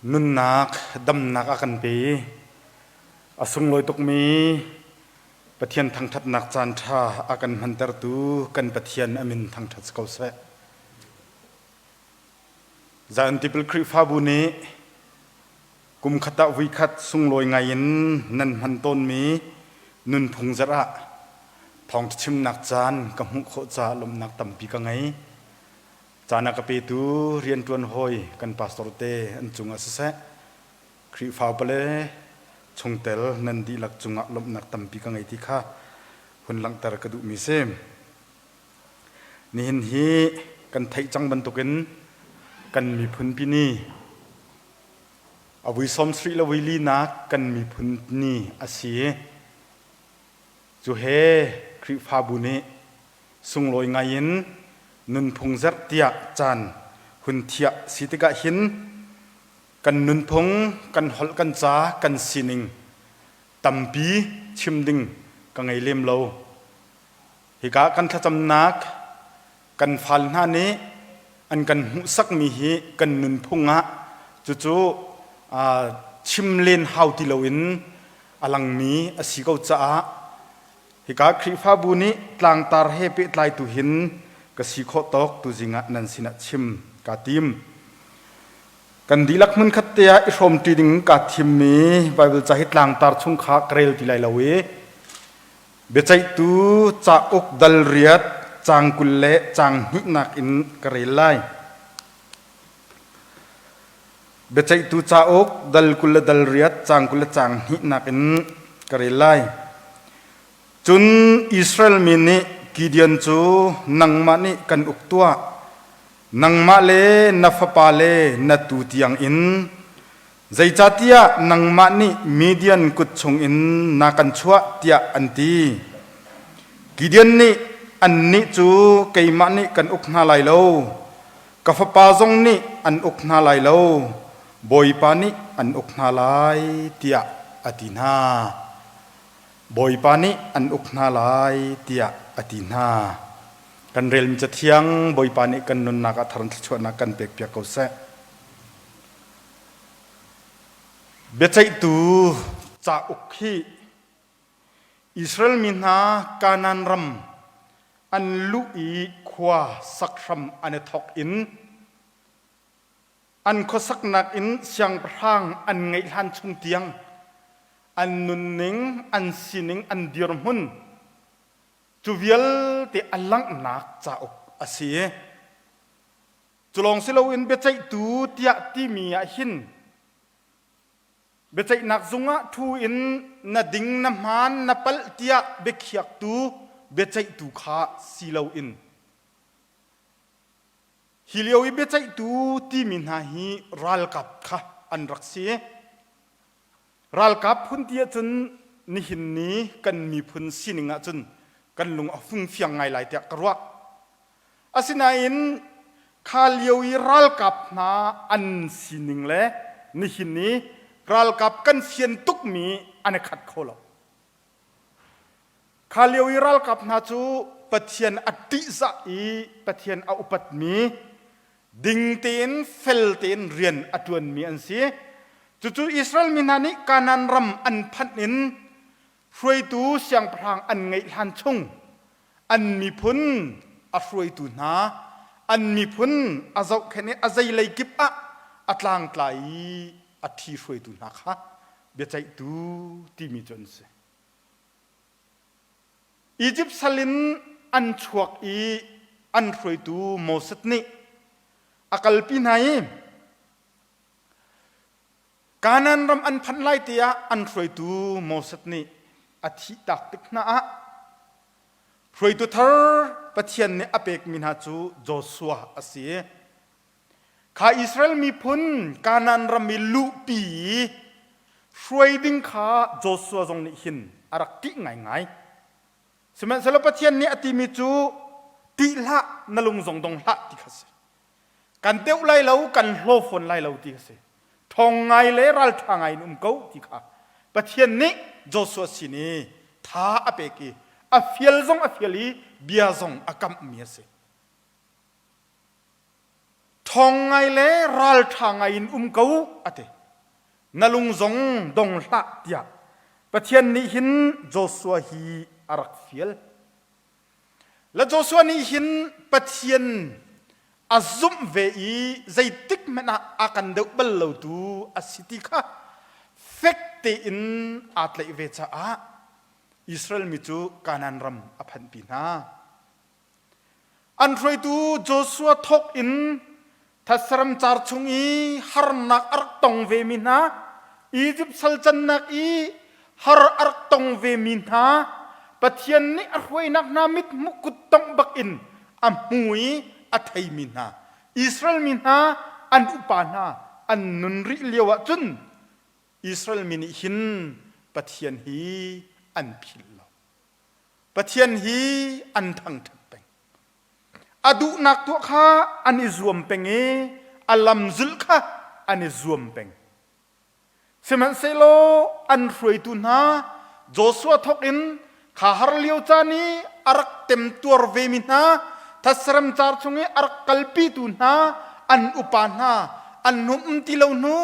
Nunnak damnak a kan pe i a sunglawi tukmi Pathian thangṭhatnak caan ṭha a kan hmantertu kan Pathian a min thangṭhat si ko seh. Zion Tipil Khrihfabu nih kum khat ah vuikhat sunglawi ngai in nan hman tawnmi nunphung zarh ah thawngṭha chimnak caan ka hmuh khawh caah lawmhnak tampi ka ngei. Caan a ka petu rianṭuan hawi kan pastor te an cungah siseh, Khrihfa upa le chungtel nan dihlak cungah lawmhnak tampi ka ngei ti kha hun langhter ka duhmi si. Nihin hi kan theih cang bantukin kan miphunpi ni a vui 70 le vui linak kan miphun ni a si i cu he Khrihfabu nih sunglawi ngai in nunphung zerh tiah caan hun thiah si tikah hin kan nunphung, kan holh, kan ca, kan sining tampi chim ding ka ngei lem lo. Hika kan thlacamnak kan fal hna nih an kan hmuhsakmi hi kan nunphung ah cucu chim len hau ti loin a langmi a si ko caah hika Khrihfabu nih tlangtar he pehtlai tu hin ka si khawh tawk tuzing ah nan sinah chim kaa tim. Kan dihlak hmunkhat te ah i hrawmṭi ding kaa thimmi Baibal ca hi tlangtar chung kha ka rel ti lai lo i Biaceihtu cauk dal riat caang 20 le caang hnihnak in ka rel lai. Biaceihtu cauk dal 20 le dal riat caang 20 le caang hnihnak in ka rel lai. Cun Israel mi nih Gideon cu nangmah nih kan uk tuah, nangmah le na fapa le na tuu tiang in Zeicahtiah nangmah nih Midian kut chungin na kan chuah tiah an ti. Gideon nih annih cu keimah nih kan uk hna lai lo, ka fapa zong nih an uk hna lai lo, Bawipa nih an uk hna lai tiah a ti hna. Bawipa nih an uk hna lai tiah a ti hna. Kan relmi Cathiang Bawipa nih kan nunnak ah thar thluachuahnak kan pekpiak ko seh. Biaceihtu cauk hi Israel mi hna Kanaan ram an luh i khua sak hram an i thawk in an khuasaknak in siangpahrang an ngeih hlan chung tiang an nunning, an sining, an dirhmun cu vialte a langhnak cauk a si. Cu lawng si loin biaceihtu tiah timi ah hin biaceihnak zung ah ṭhu in na ding na hmaan na palh tiah biakhiaktu biaceihtu kha si loin hi lio i biaceihtu timi hna hi ralkap kha an rak si. Ralkap phun ti ahcun nihin ni kan miphun sining ahcun kan lung a fungfiang ngai lai tiah ka ruah. Asinain kha lio i ralkap hna an sining le nihin i ralkap kan fian tukmi an i khat kho lo. Kha lio i ralkap hna cu Pathian a ṭihzah i Pathian a upatmi, ding tein fel tein rian a ṭuanmi an si. Cucu Israel mi hna nih Kanaan ram an phanh in hruaitu siangpahrang an ngeih hlan chung an miphun a hruaitu hna an miphun a zohkhenh i a zeilei kip ah a tlangtlai i a ṭhi hruaitu hna kha biaceihtu timi cu an si. Izipt sal in an chuak i an hruaitu Moses nih a kalpi hna i Kanaan ram an phanh lai te ah an hruaitu Moses nih a thihtak tik hna ah hruaitu thar Pathian nih a pekmi hna cu Joshua a si. Kha Israel miphun Kanaan ram i luhpi i hruai ding kha Joshua zong nih hin a rak ṭih ngaingai. Sihmanhsehlaw Pathian nih a timi cu ṭih hlah na lung zong dong hlah ti kha a si. Kan teuh lai lo, kan hlaw fawn lai lo ti a si. Ṭhawng ngai le ralṭha ngai in um ko ti kha Pathian nih Joshua sin i tha a pek i a fial zong a fial i bia zong a kamhmi a si. Ṭhawng ngai le ralṭha ngai in um ko, a ti. Na lung zong dong hlah tiah Pathian nih hin Joshua hi a rak fial. Le Joshua nih hin Pathian a zumh ve i zeitik hmanh ah a kan deuh bal lotu a si ti kha fek tein aa tlaih ve caah Israel mi cu Kanaan ram a phanhpi hna. An hruaitu Joshua thawk in thatsaram car chung i harnak a rak tong vemi hna, Izipt sal cannak i har a rak tong vemi hna, Pathian nih a hruainak hna mithmuh kuttongh bakin a hmu i a theimi hna, Israel mi hna an upa hna an nun rih lio ah cun Israel mi nih hin Pathian hi an philh lo. Pathian hi an thangṭhat peng. A duhnak tuah kha an i zuam peng i a lam zulh kha an i zuam peng. Sihmanhsehlaw an hruaitu hna Joshua thawk in kha har lio caan i a rak temtuar vemi hna thatsaram car chung i a rak kalpitu hna an upa hna an hum um ti lo hnu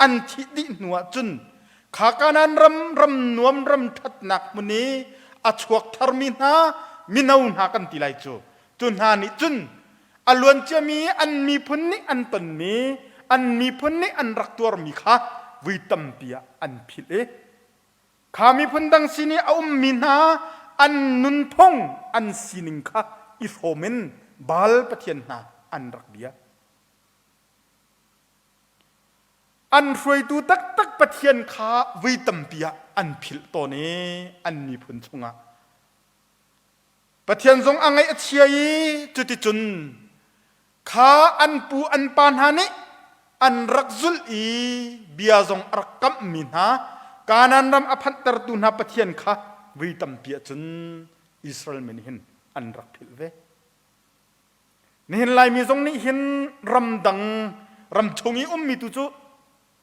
an thih dih hnu ah cun Kha Kanaan ram ram nuam ram ṭhatnak hmun i a chuak tharmi hna mino hna kan ti lai cu cu hna nih cun a luanciami an miphun nih an tonmi an miphun nih an rak tuarmi kha vui tampi ah an philh i kha miphun dang sin i a ummi hna an nunphung an sining kha i hrawm in Baal pathian hna an rak bia. An hruaitu taktak Pathian kha voi tampi ah an philh tawn i an miphun chungah Pathian zong a ngaih a chia i cuticun kha an pu an pa hna nih an rak zulh i bia zong a rak kamhmi hna Kanaan ram a phanhtertu hna Pathian kha voi tampi ah cun Israel mi nih hin an rak philh ve. Nihin Laimi zong nih hin ramdang ramchung i ummi tu cu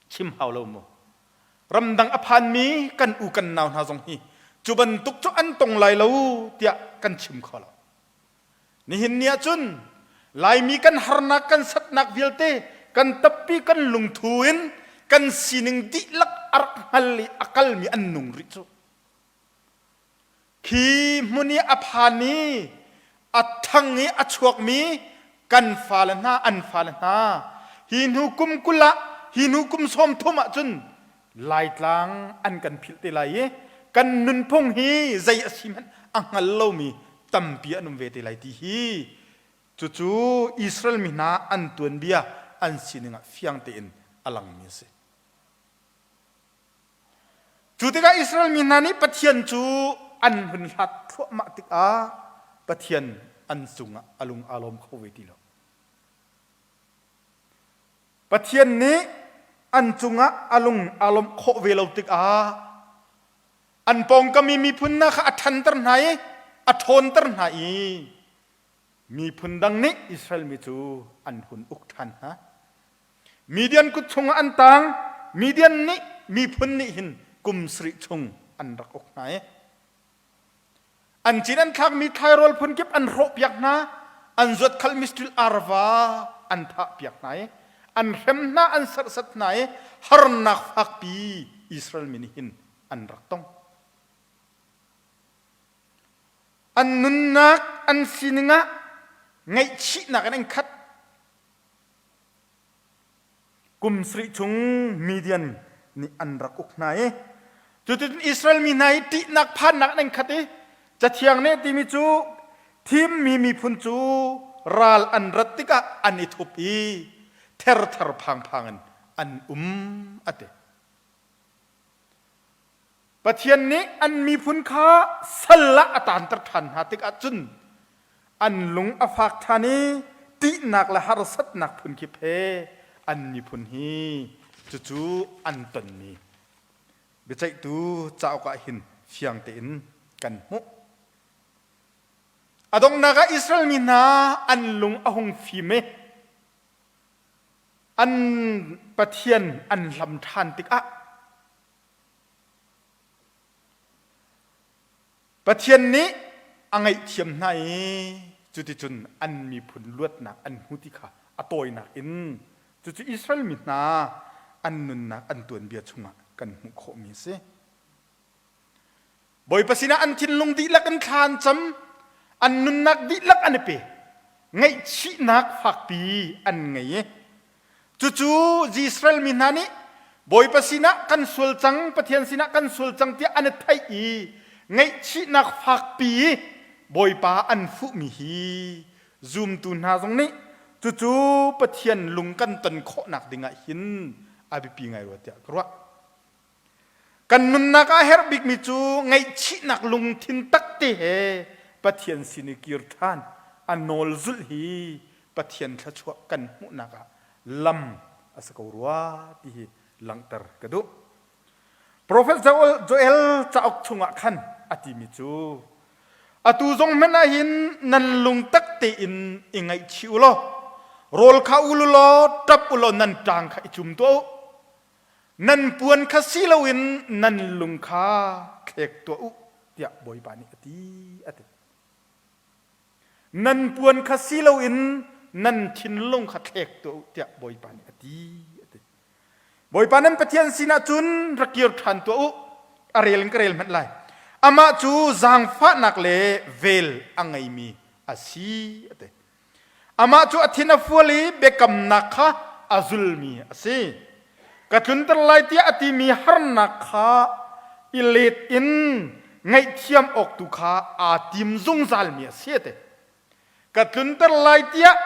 chim hau lo mu. Ramdang a phanmi kan u kan nau hna zong hi cu bantuk cu an tong lai lo tiah kan chim kho lo. Nihin ni ah cun Laimi kan harnak kan satnak vialte kan tappi kan lungthu in kan sining dihlak a rak hngal i a kalmi an nung rih cu. Khi hmun i a phan i a ṭhang i a chuakmi kan fale hna an fale hna hi hnu kum 20 ah hi hnu kum 30 ah cun Laitlang an kan philh te lai i kan nunphung hi zei a si hmanh a hngal lomi tampi an um ve te lai ti hi cucu Israel mi hna an tuanbia an sining ah fiang tein a langmi a si. Cu tikah Israel mi hna nih Pathian cu an hun hlat thluahmah tikah Pathian an cungah a lung aa lawm kho ve ti lo. Pathian nih an cungah a lung aa lawmh khawh ve lo tikah an pawngkam i miphun hna kha a ṭhanter hna i a ṭhawnter hna i miphun dang nih Israel mi cu an hun uk ṭhan hna. Midian kut chungah an tang. Midian nih miphun nih hin kum sarih chung an rak uk hna i an cin an thlakmi thlairawl phunkip an hrawhpiak hna, an zuatkhalhmi saṭil arva an thahpiak hna i an hrem hna, an serhsat hna i harnak fakpi Israel mi nih hin an rak tong. An nunnak, an sining ah ngaihchihnak in an khat. Kum sarih chung Midian nih an rak uk hna i cuticun Israel mi hna hi ṭihnak phannak an khat i Cathiang nih a timi cu thimmi miphun cu ral an rat tikah an i thup i therther phangphang in an um a ti. Pathian nih an miphun kha sal ah a taanter ṭhan hna tikah cun an lung a fak ṭhan i ṭihnak le harsatnak phunkip he an miphun hi cucu an tonmi biaceihtu cauk ah hin fiang tein kan hmuh. A donghnak ah Israel mi hna an lung a hung fim i an Pathian an hlam ṭhan tikah Pathian nih a ngaihthiam hna i cuticun an miphun luatnak an hmu ti kha A tawinak in cucu Israel mi hna an nunnak an tuanbia chungah kan hmuh khawhmi a si. Bawipa sinah an thinlung dihlak in thla an cam, an nunnak dihlak an i pe. Ngaihchihnak fakpi an ngei i cucu Israel mi hna nih Bawipa sinah kan sual cang, Pathian sinah kan sual cang tiah an i theih i ngaihchihnak fakpi i Bawipa an fuhmi hi zumtu hna zong nih cucu Pathian lung kan ton khawhnak dingah hin a biapi ngai rua tiah ka ruah. Kan nunnak ah herh bikmi cu ngaihchihnak lungthin takte he Pathian sin i kir ṭhan, a nawl zulh hi Pathian thluachuah kan hmuhnak ah lam a si ko rua ti hi langhter ka duh. Profet Joel cauk chungah khan a timi cu atu zong hmanh ah hin nan lungtak tein i ngaihchih u law rawl kha ul u law ṭap u law nan ṭang kha i cum tuah u Nan puan kha si loin nan lung kha thlek tuah u tiah Bawipa nih a ti a ti. Nan puan kha si loin nan thinlung kha thlek tuah u tiah Bawipa nih a ti a ti. Bawipa nan Pathian sinah cun ra kir ṭhan tuah u. A rel in ka rel hmanh lai. Amah cu zaangfahnak le vel a ngeimi a si a ti. Amah cu a thin a fual i biakamnak kha a zulmi a si. Ka tlunter lai tiah a timi harnak kha i let in ngaihthiam awk tu kha aa tim zungzalmi a si a ti. Ka tlunter lai tiah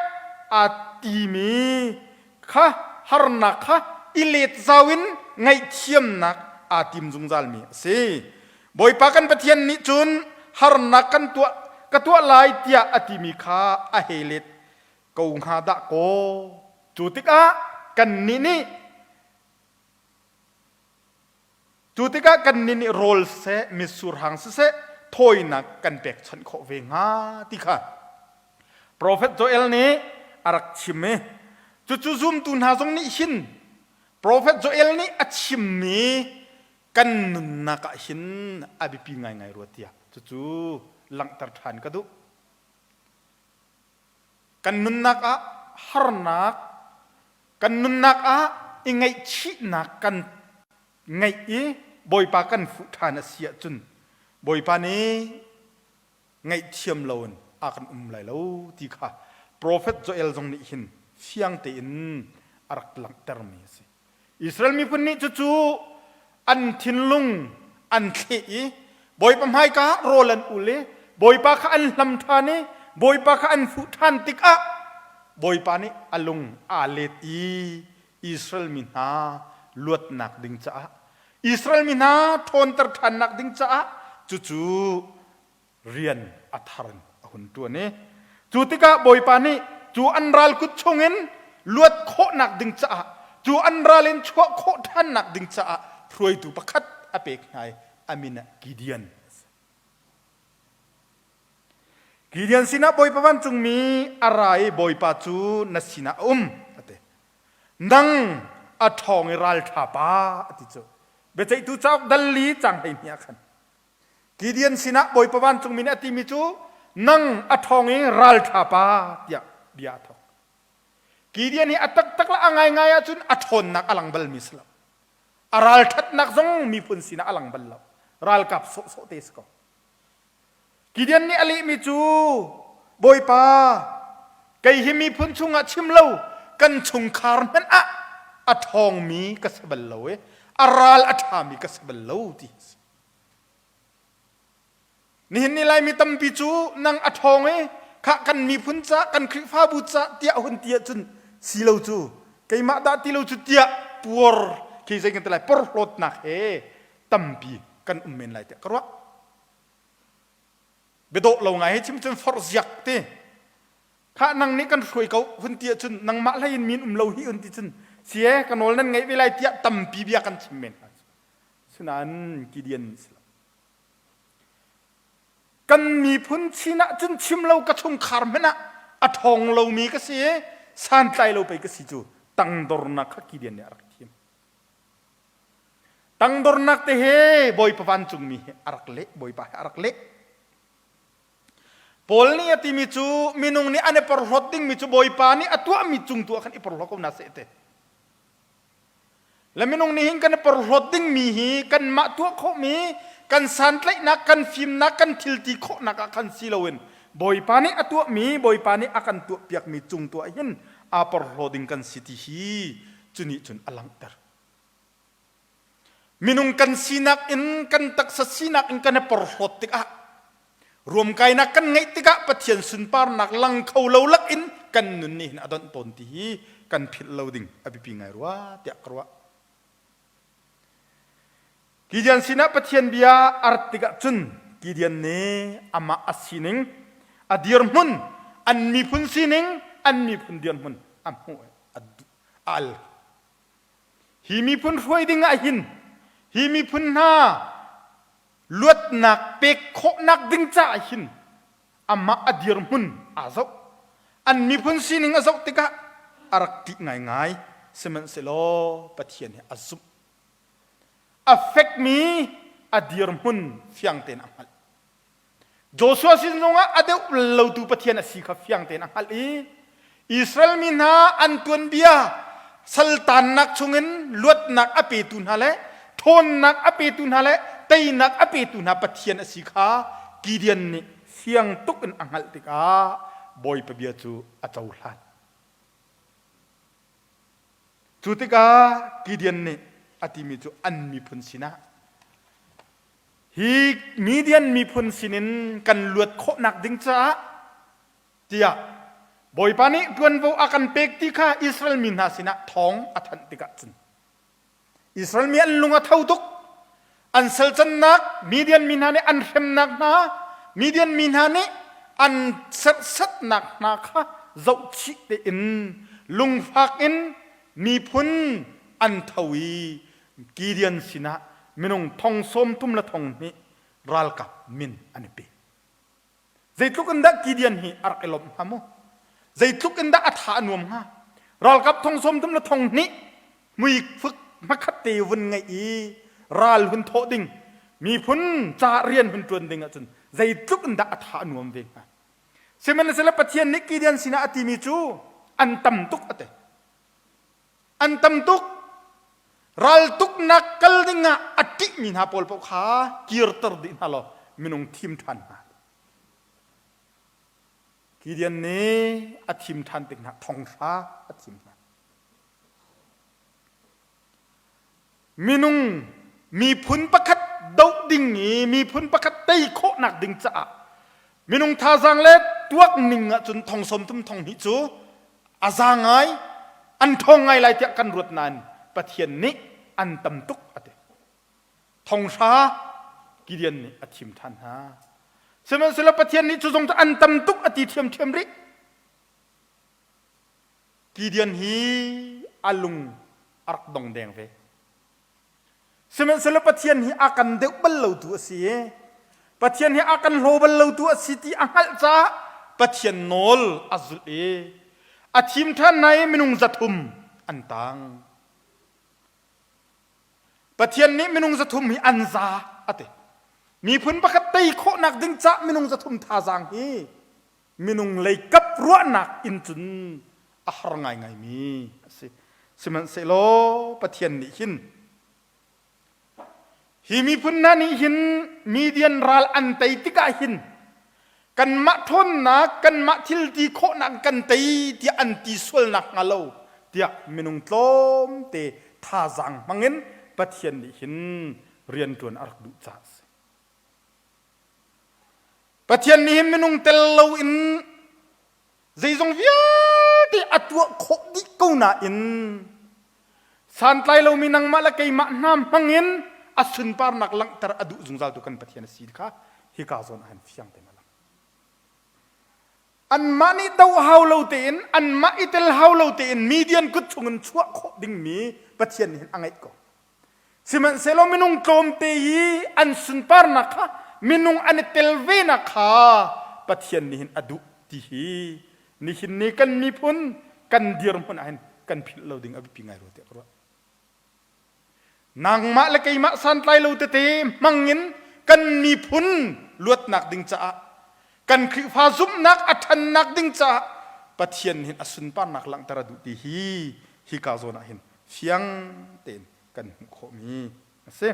aa timi kha harnak kha i let zau in ngaihthiamnak aa tim zungzalmi a si. Bawipa kan Pathian nih cun harnak kan tuah ka tuah lai tiah a timi kha a hei let ko hnga dah kaw. Cu tikah kannih nih cu tikah kannih nih rawl siseh mitsur hang siseh thawinak kan pekchanh khawh ve hnga ti kha Profet Joel nih a rak chim i cucu zumtu hna zong nih hin Profet Joel nih a chimmi kan nunnak ah hin a biapi ngaingai rua tiah cucu langhter ṭhan ka duh. Kan nunnak ah harnak, kan nunnak ah i ngaihchihnak kan ngeih i Bawipa kan fuh ṭhan a si ahcun Bawipa nih ngaihthiam loin a kan um lai lo ti kha Profet Joel zong nih hin fiang tein a rak langhtermi a si. Israel miphun nih cucu an thinlung an thleh i Bawipa hmaika ah rawl an ul i Bawipa kha an hlam ṭhan i Bawipa kha an fuh ṭhan tikah Bawipa nih a lung aa let i Israel mi hna luatnak ding caah Israel mi hna ṭhawnter ṭhannak ding caah cucu rian a thar in a hun ṭuan i cu tikah Bawipa nih cu an ral kut chungin luat khawhnak ding caah cu an ral in chuah khawh ṭhannak ding caah hruaitu pakhat a pek hna i a min ah Gideon a si. Gideon sinah Bawipa vancungmi a ra i Bawipa cu na sinah a um a ti. Nang a ṭhawng i ralṭha pa a ti cu. Biaceihtu cauk dal li cang 12 ah khan Gideon sinah Bawipa vancungmi nih a timi cu nang a ṭhawng i ralṭha pa tiah bia a thawk. Gideon hi a taktak le a ngaingai ahcun a ṭhawnnak a lang balmi si lo. A ralṭhatnak zong miphun sinah a lang bal lo. Ralkap sawhsawh te si ko. Gideon nih a lehmi cu Bawipa kei hi miphun chungah chim lo kan chungkhar hmanh ah a ṭhawngmi ka si bal lo i a ral a ṭhami ka si bal lo ti a si. Nihin ni Laimi tampi cu nang a ṭhawng i khah kan miphun ca kan Khrihfabu ca tiah hun ti ahcun si lo cu keimah dah ti lo cu tiah puar khi zei kan ti lai porhlawtnak he tampi kan um men lai tiah ka ruah. Biadawh lo ngai he chim cun forhziak ti khah nang nih kan hruai ko hun ti ahcun nangmah hlei in min um lo hi hun ti cun si e ka nawl nan ngaih ve lai tiah tampi bia kan chim men hna. Sinain Gideon si lo. Kan miphun chin ah cun chim lo ka chungkhar hmanh ah a ṭhawng lomi ka si i santlai lo pei ka si cu tangdornak kha Gideon nih a rak thim. Tangdornak te he Bawipa vancungmi he a rak leh, Bawipa he a rak leh. Paul nih a timi cu minung nih an i porhlawt dingmi cu Bawipa nih a tuahmi cung tu ah khan i porhlaw ko hna seh ti. Le minung nih hin kan i porhlawt dingmi hi kanmah tuah khawhmi kan santlaihnak, kan fimnak, kan thilti khawhnak ah khan si loin Bawipa nih a tuahmi, Bawipa nih a kan tuahpiakmi cung tu ah hin aa porhlaw ding kan si ti hi cu nih cun a langhter. Minung kan sinak in kan taksa sinak in kan i porhlawt tikah ruamkainak kan ngeih tikah Pathian sunparnak lang kho lo lakin kan nun nih hin a donh tawn ti hi kan philh lo ding a biapi ngai rua tiah ka ruah. Gideon sinah Pathian bia a rat tikah cun Gideon nih amah a sining, a dirhmun, an miphun sining, an miphun dirhmun a hmuh a al. Hi miphun hruai ding ah hin hi miphun hna luatnak pek khawhnak ding caah hin amah a dirhmun aa zoh. An miphun sining a zoh tikah a rak ṭih ngaingai. Sihmanhsehlaw Pathian hi a zumh. A fekmi a dirhmun fiang tein a hngalh. Joshua sin zongah a deuh lotu Pathian a si kha fiang tein a hngalh i Israel mi hna an tuanbia saltannak chungin luatnak a petu hna le ṭhawnnak a petu hna le teinak a petu hna Pathian a si kha Gideon nih fiang tuk in a hngalh tikah Bawipa bia cu a cohlan. Cu tikah Gideon nih a timi cu an miphun sinah Hi Midian miphun sinin kan luat khawhnak ding caah tiah Bawipa nih ṭuanvo a kan pek ti kha Israel mi hna sinah thawng a thanh tikah cun Israel mi an lung a tho tuk. An salcannak Midian mi hna nih an hremnak hna, Midian mi hna nih an serhsatnak hna kha zohchih tein lungfak in miphun an tho i Gideon sinah minung thong sawm thum le thong hnih ralkap min an i pe. Zeitluk in dah Gideon hi a rak i lawmh hnga mu? Zeitluk in dah a tha a nuam hnga? Ralkap thong sawm thum le thong hnih mui fuk hmakhat te vun ngeih i ral hun thawh ding miphun ca rian hun ṭuan ding ahcun zeitluk in dah a tha a nuam ve hnga? Sihmanhsehlaw Pathian nih Gideon sinah a timi cu an tam tuk a ti. An tam tuk. Raltuknak kal ding ah a ṭihmi hna pawl paoh kha kirter dih hna law minung thim ṭhan hna. Gideon nih a thim ṭhan tik hna thonghra a thim hna. Minung miphun pakhat doh ding i miphun pakhat tei khawhnak ding caah minung thazaang le tuak ning ahcun thong sawm thum thong hnih cu a za ngai an ṭhawng ngai lai tiah kan ruat nain Pathian nih an tam tuk a ti. Thonghra Gideon nih a thim ṭhan hna. Sihmanhsehlaw Pathian nih cu zong cu an tam tuk a ti ṭhiamṭhiam rih. Gideon hi a lung a rak dong deng ve. Sihmanhsehlaw Pathian hi a kan deuh bal lotu a si i Pathian hi a kan hlaw bal lotu a si ti a hngalh caah Pathian nawl a zulh i a thim ṭhan hna i minung 300 an tang. Pathian nih minung 300 hi an za a ti. Miphun pakhat tei khawhnak ding cah minung 300 thazaang hi minung leikap ruahnak in cun a har ngaingaimi a si. Sihmanhsehlaw Pathian nih hin hi miphun hna nih hin Midian ral an tei tikah hin kanmah ṭhawnnak kanmah thil ti khawhnak kan tei tiah an ti sual nakhnga lo tiah minung tlawmte thazaang hmangin Pathian nih hin rianṭuan a rak duh caah a si. Pathian nih hin minung tel loin zeizong vialte a tuah khawh dih ko nain santlai lomi nangmah le keimah hna hmangin a sunparnak langhter a duh zungzaltu kan Pathian a si kha hika zawn ah hin fiang tein a lang. Anmah nih doh hau lo tein anmah i tel hau lo tein Midian kut chungin chuah khawh dingmi Pathian nih hin a ngeih ko. Sihmanhsehlaw minung tlawmte i an sunparnak kha minung an i tel venak kha Pathian nih hin a duh ti hi nihin ni kan miphun kan dirhmun ah hin kan philh lo ding a biapi ngai rua tiah ka ruah. Nangmah le keimah santlai lo tete hmangin kan miphun luatnak ding caah. Kan Khrihfa zumhnak a ṭhannak ding caah Pathian hin a sunparnak langhter a duh ti hi hika zawn ah hin fiang tein kan hmuh khawhmi a si.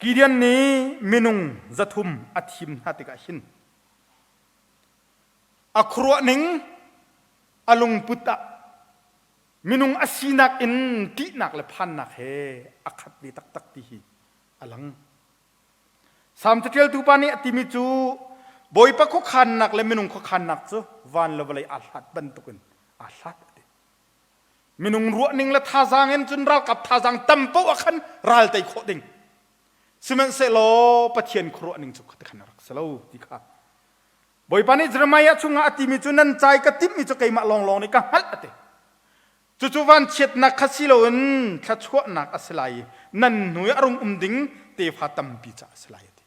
Gideon nih minung 300 a thim hna tikah hin a khuaruahning a lungput ah minung a sinak in ṭihnak le phannak he a khat ve taktak ti hi a lang. Salm caṭialtu pa nih a timi cu Bawipa khuakhannak le minung khuakhannak cu van le vawlei aa hlat bantukin aa hlat a ti. Minung ruahning le thazaang in cun ralkap thazaang tam paoh ah khan ral tei khawh ding. Sihmanhsehlaw Pathian khuaruahning cu khati khan a rak si lo ti kha Bawipa nih Jeremiah chungah a timi cu nan cai ka timhmi cu keimah lawnglawng nih ka hngalh a ti. Cucu vanchiatnak kha si loin thluachuahnak a si lai i nan hnu i a rung um ding tefa tampi caah a si lai a ti.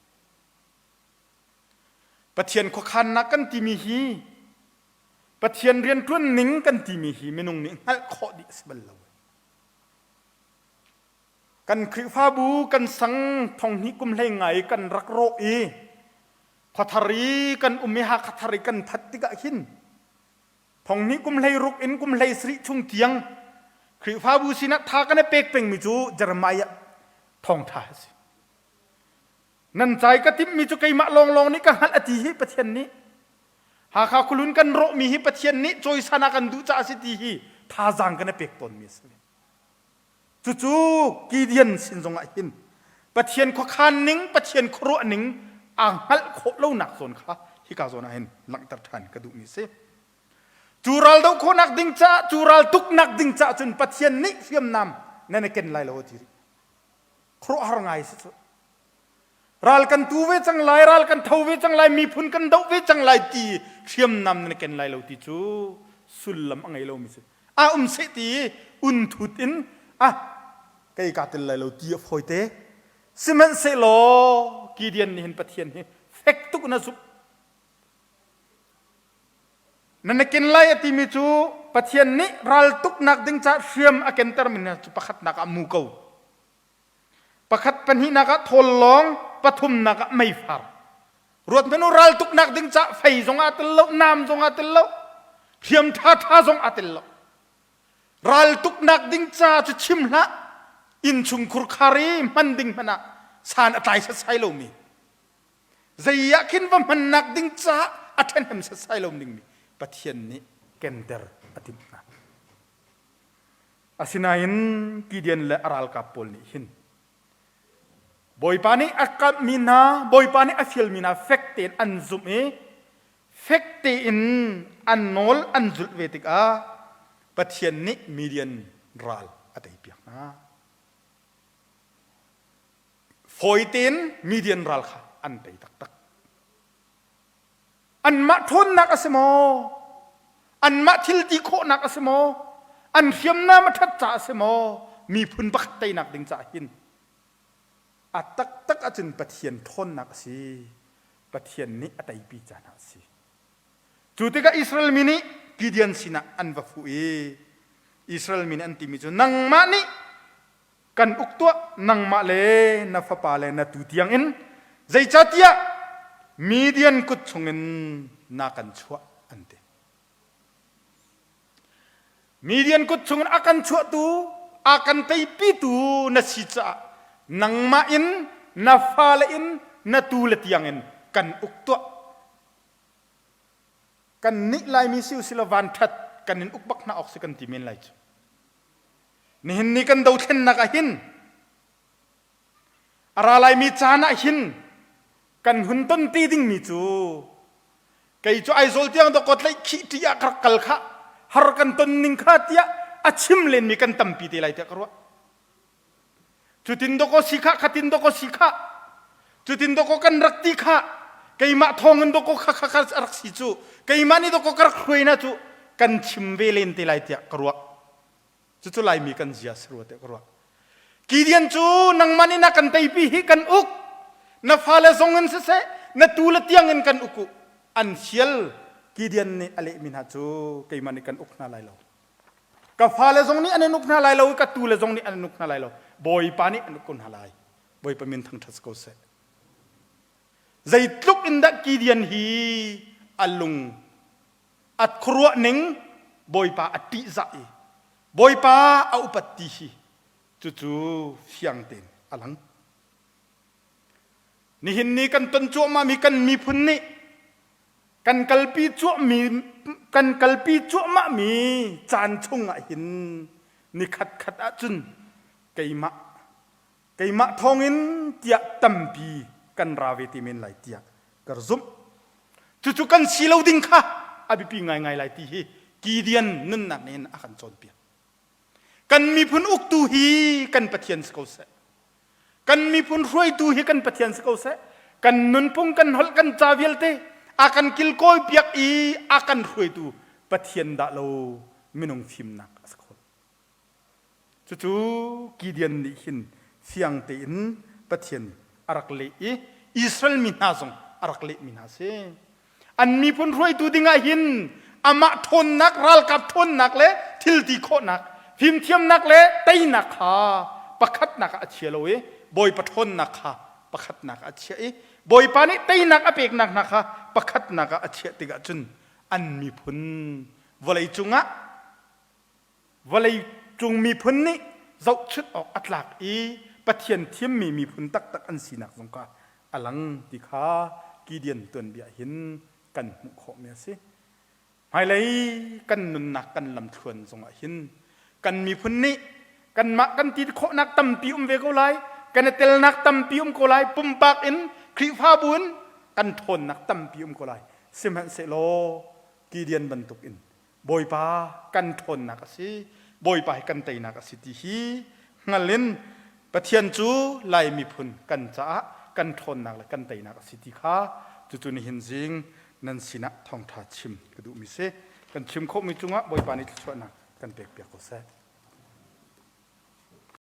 Pathian khuakhannak kan timi hi Pathian rianṭuan ning kan timi hi minung nih hngalh khawh dih a si bal lo. Kan Khrihfabu kan sang thonghnih kum hlei ngai kan rak rawh i khuathar i kan um i Hakha thar i kan that tikah hin thonghnih kum hlei ruk in kum hlei sarih chung tiang Khrihfabu sinah tha kan i pek pengmi cu Jeremiah thawngṭha a si. Nan cai ka timhmi cu keimah lawnglawng nih ka hngalh a ti hi Pathian nih. Hakha khualun kan rawhmi hi Pathian nih cawisan a kan duh caah a si ti hi thazaang kan i pek tawnmi a si. Cucu Gideon sin zongah hin Pathian khuakhan ning, Pathian khuaruah ning aa hngalh khawh lonak zawn kha hika zawn ah hin langhter ṭhan ka duhmi a si. Cu ral doh khawhnak ding caah, cu ral tuknak ding caah cun Pathian nih hriamnam nan i ken lai lo a ti rih. Khuaruahhar ngai si cu. Ral kan tu ve cang lai, ral kan tho ve cang lai, miphun kan doh ve cang lai ti hriamnam nan ken lai lo ti cu sullam a ngei lomi si. A um seh ti un thut in ah kei ka tel lai lo ti a fawi te. Sihmanhsehlaw Gideon nih hin Pathian hi fek tuk in a zumh. Nan na ken lai a timi cu Pathian nih ral tuknak ding caah hriam a kentermi hna cu pakhatnak ah muko. Pakhat pahnihnak ah thawl lawng, pathumnak ah meifar. Ruat hmanh u ral tuknak ding caah fei zong aa tel lo, nam zong aa tel lo, hriam ṭhaṭha zong aa tel lo. Ral tuknak ding ca cu chim hlah, innchungkhur khar i hman ding hmanh ah san a tlai setsai lomi. Zei ah khin va hmannak ding caah a ṭhahnem setsai lo dingmi Pathian nih kenter a timh hna. Asinain Gideon le a ralkap pawl nih hin Bawipa nih a kamhmi hna, Bawipa nih a fialmi hna fek tein an zumh i fek tein an nawl an zulh ve tikah Pathian nih Midian ral a teipiak hna. Fawi tein Midian ral kha an tei taktak. Anmah ṭhawnnak a si maw? Anmah thil ti khawhnak a si maw? An hriamnam a ṭhat caah a si maw? Miphun pakhat teinak ding caah hin a taktak ahcun Pathian ṭhawnnak a si. Pathian nih a teipi caan ah a si. Cu tikah Israel mi nih Gideon sinah an va fuh i Israel mi nih an timi cu nangmah nih kan uk tuah nangmah le na fapa le na tu tiangin zeicahtiah Midian kut chungin na kan chuah an ti. Midian kut chungin a kan chuahtu a kan teipitu na si caah nangmah in na fale in na tu le tiangin kan uk tuah kan nih Laimi si usila van ṭhat kan in uk bak hna awk si kan ti men lai cu. Nihin ni kan dothlennak ah hin a ra laimi caan ah hin kan hun ton ti dingmi cu kei cu Aizawl tiang dawkaw tlaih khih ṭih ah ka rak kal kha har kan ton ning kha tiah a chim lenmi kan tampi te lai tiah ka ruah. Cutin dawkaw si kha khatin dawkaw si kha cutin dawkaw kan rak ti kha keimah thawng in dawkaw kha kha kha a rak si cu keimah nih dawkaw ka rak hruai na cu kan chim ve len te lai tiah ka ruah. Cucu Laimi kan zia si rua tiah ka ruah. Gideon cu nangmah nih na kan teipi hi kan uk. Na fale zong in siseh, na tu le tiang in kan uk u. An fial Gideon nih a lehmi hna cu keimah nih kan uk hna lai lo. Ka fale zong nih an in uk hna lai lo, ka tu le zong nih an in uk hna lai lo. Bawipa nih an uk ko hna lai. Bawipa min thangṭhat si ko seh. Zeitluk in dah Gideon hi a lung a khuaruah ning Bawipa a ṭihzah i Bawipa a upat ti hi cucu fiang tein a lang. Nihin ni kan ton cuahmahmi kan miphun nih kan kalpi cuahmi kan kalpi cuahmahmi caan chungah hin ni khatkhat ahcun keimah keimah thawngin tiah tampi kan ra ve te men lai tiah ka zumh. Cucu kan si lo ding kha a biapi ngaingai lai ti hi Gideon nunnak nih hin a kan cawnpiak. Kan miphun uktu hi kan Pathian si ko seh. Kan miphun hruaitu hi kan Pathian si ko seh. Kan nunphung, kan holh, kan ca vialte a kan kilkawi piak i a kan hruaitu Pathian dah lo minung fimnak a si kho. Cucu Gideon nih hin fiang tein Pathian a rak leh i Israel mi hna zong a rak lehmi hna a si. An miphun hruaitu dingah hin amah ṭhawnnak, ralkap ṭhawnnak le thilti khawhnak, fimthiamnak le teinak kha pakhatnak ah a chia lo i Bawipa ṭhawnnak kha pakhatnak ah a chiah i Bawipa nih teinak a peknak hna kha pakhatnak ah a chiah tikah cun an miphun vawlei cungah Vawleicung miphun nih zohchunh awk a tlak i Pathian thimmi miphun taktak an sinak zong kha a lang ti kha Gideon tuanbia hin kan hmuh khawhmi a si. Hmailei kan nunnak kan lamthluan zongah hin kan miphun nih kanmah kan ti khawhnak tampi um ve ko lai, kan i telnak tampi um ko lai, pumpak in Khrihfabu in kan ṭhawnnak tampi um ko lai. Sihmanhsehlaw Gideon bantuk in Bawipa kan ṭhawnnak a si, Bawipa hi kan teinak a si ti hi hngal in Pathian cu Lai miphun kan caah kan ṭhawnnak le kan teinak a si ti kha cucu nihin zing nan sinah thawngṭha chim ka duhmi si. Kan chim khawhmi cungah Bawipa nih thluachuahnak kan pekpiak ko seh.